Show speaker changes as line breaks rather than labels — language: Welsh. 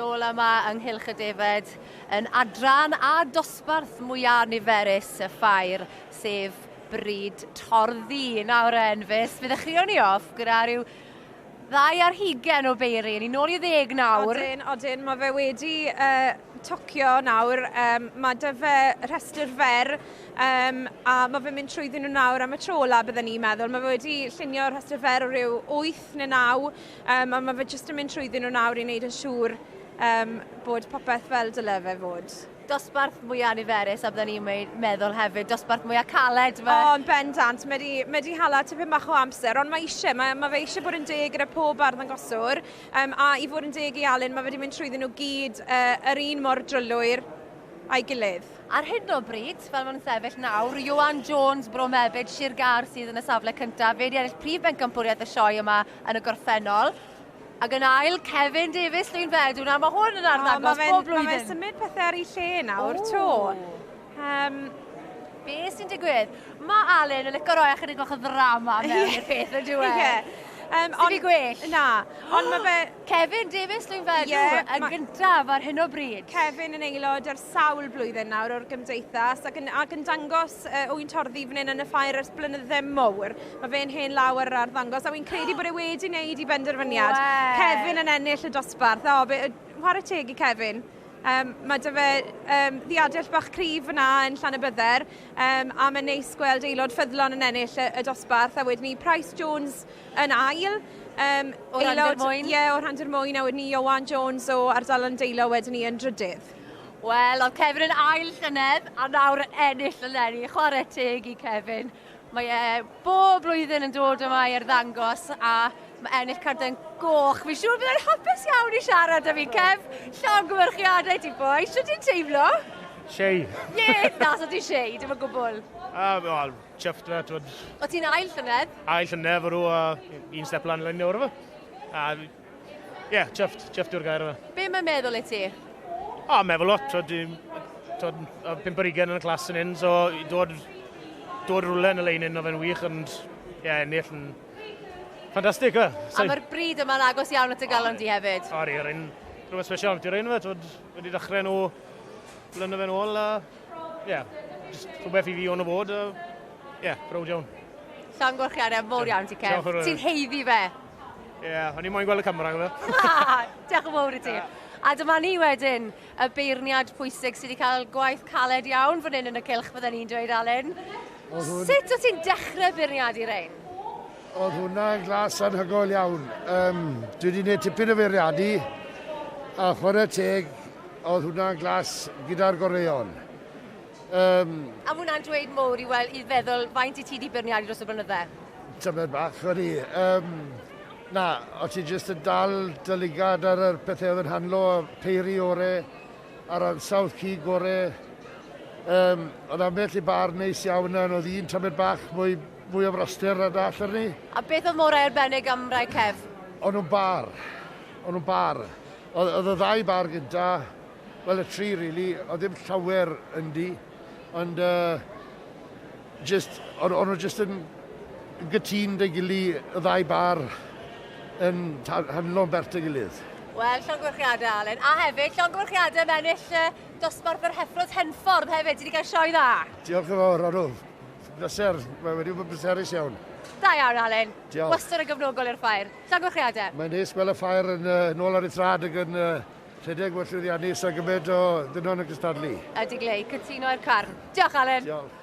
Nôl yma yng Nghylch y Defaid yn adran a dosbarth mwyaf niferus y ffair, sef bryd torddi. Nawr Enfys, fe ddechreuon ni off gyda rhyw ddau ar hugen o beiri, ni nôl i ddeg nawr.
Odyn, odyn, mae fe wedi uh, tocio nawr, um, mae dy fe rhestr fer, um, a mae fe'n mynd trwyddyn nhw nawr am y tro ola bydden ni'n meddwl. Mae fe wedi llunio rhestr fer o ryw 8 neu 9, um, a mae fe jyst yn mynd trwyddyn nhw nawr i wneud yn siŵr um, bod popeth fel dyle fe fod.
Dosbarth mwyaf niferus a bydden ni'n meddwl hefyd, dosbarth mwyaf caled.
Ma... O, yn bendant, mae di, mae di hala tipyn bach o amser, ond mae eisiau, mae, mae fe eisiau bod yn deg gyda pob arddangoswr, um, a i fod yn deg i Alun, mae fe wedi mynd trwyddyn nhw gyd uh, yr un mor drylwyr a'i gilydd.
Ar hyn o bryd, fel maen nhw'n sefyll nawr, Ioan Jones, Bro Mebyd, Sir Gâr sydd yn y safle cyntaf. Fe wedi ennill prif bencampwriaeth y sioe yma yn y gorffennol. Ac yn ail, Kevin Davies Llwynfedw. Nawr mae hwn yn arddangos oh, bob blwyddyn.
Mae fe'n symud pethau ar ei lle nawr, to.
Um, Be sy'n digwydd? Mae Alun yn licio roi ychydig bach o ddrama mewn i'r peth yn dyw e?
Ie.
Um, on, gwell.
Na, ond mae fe...
Kevin Davies Llwynfedw yeah, yn gyntaf ar hyn o bryd.
Kevin yn aelod ers sawl blwyddyn nawr o'r gymdeithas ac yn, ac yn dangos uh, wy'n torddi fan hyn yn y ffair ers blynydde mowr. Mae fe'n hen law ar yr arddangos a wy'n credu bod e wedi wneud i benderfyniad. Well. Kevin yn ennill y dosbarth. O, be, whare teg i Kevin. Um, mae dy fe um, ddiadell bach cryf fyna yn Llanybydder um, a mae'n neis gweld aelod ffyddlon yn ennill y, y dosbarth a wedyn ni Price Jones yn ail.
Um, o aelod, Mwyn.
Ie, yeah, o'r Rhandir Mwyn a wedyn ni Iowan Jones o ardal Llandeilo wedyn ni yn drydydd.
Wel, oedd Kevin yn ail llynedd a nawr yn ennill eleni. Chwarae teg i Kevin. Mae e bob blwyddyn yn dod yma i'r ddangos a mae ennill carden goch. Fi'n siŵr bydd e'n hapus iawn i siarad â fi, Kev. Llongyfarchiadau ti boi. Sut ti'n teimlo?
Shei.
Ie, yeah, na, so ti shei, dim o gwbl.
Ah, wel, chuffed fe, twyd.
O ti'n ail llynedd?
Ail llynedd, fod a un step lan lein nawr, efo. A, ie, yeah, chuffed, chuffed yw'r gair efo.
Be mae'n meddwl i ti?
O, meddwl lot, twyd, twyd, 5 ar 20 yn y clas yn hyn, so i dod, dod rhywle yn y lein hyn, o fe'n wych, ond, ie, yeah, ennill yn ffantastig, e.
A mae'r bryd yma'n agos iawn at y galon di hefyd.
Ori, yr un rhywbeth special, ti'n rhaid fe, twyd, wedi dechrau nhw blynydde yn ôl, a ie, yeah, just rhywbeth i fi o'n o fod, a ie, yeah, browd iawn.
Llongyfarchiadau mowr iawn ti, Kev. Ti'n haeddu fe.
Ie, yeah, o'n i moyn gweld y camera, gyda.
Diolch yn fawr i ti. A dyma ni wedyn, y beirniad pwysig sydd wedi cael gwaith caled iawn fan hyn yn y cylch, fydden ni'n dweud, Alun. Sut o ti'n dechrau beirniadu rein?
Oedd hwnna'n glas anhygoel iawn. Um, dwi wedi gwneud tipyn o feirniadu, a chwarae teg, Oedd hwnna'n glas gyda'r goreuon.
Um, a hwnna'n dweud mowr i, wel, i feddwl faint i ti di beirniadu dros y blynydde?
Tymed bach, wedi. Um, na, o ti jyst yn dal dy lygad ar yr pethau oedd yn handlo, peiri ore, a'r ansawdd cig ore. Um, oedd ambell i bar neis iawn yna, oedd un tymed bach mwy, mwy o fraster na dall arni.
A beth oedd mor arbennig am rai Kev?
O'n nhw'n bar. O'n nhw'n bar. Oedd, oedd y ddau bar gynta, wel y tri really, oedd ddim llawer yndi, ond uh, just, o'n, on nhw just yn gytûn dy gili y ddau bar yn hanlo'n bert y gilydd.
Wel, llongyfarchiadau, Alun. A hefyd, llongyfarchiadau am ennill uh, dosbarth yr heffrod Henffordd hefyd. Ti wedi cael sioe dda.
Diolch yn fawr, Arw. Bleser, mae wedi bod yn bleserus iawn.
Da iawn, Alun.
Diolch.
Wastad yn gefnogol i'r ffair. Llongyfarchiadau.
Mae'n neis gweld y ffair yn uh, nôl ar ei thraed ac yn uh, rhedeg mor llwyddiannus a gymaint o ddynon yn cystadlu.
Ydy glei, cytuno i'r carn. Diolch, Alun.
Diolch.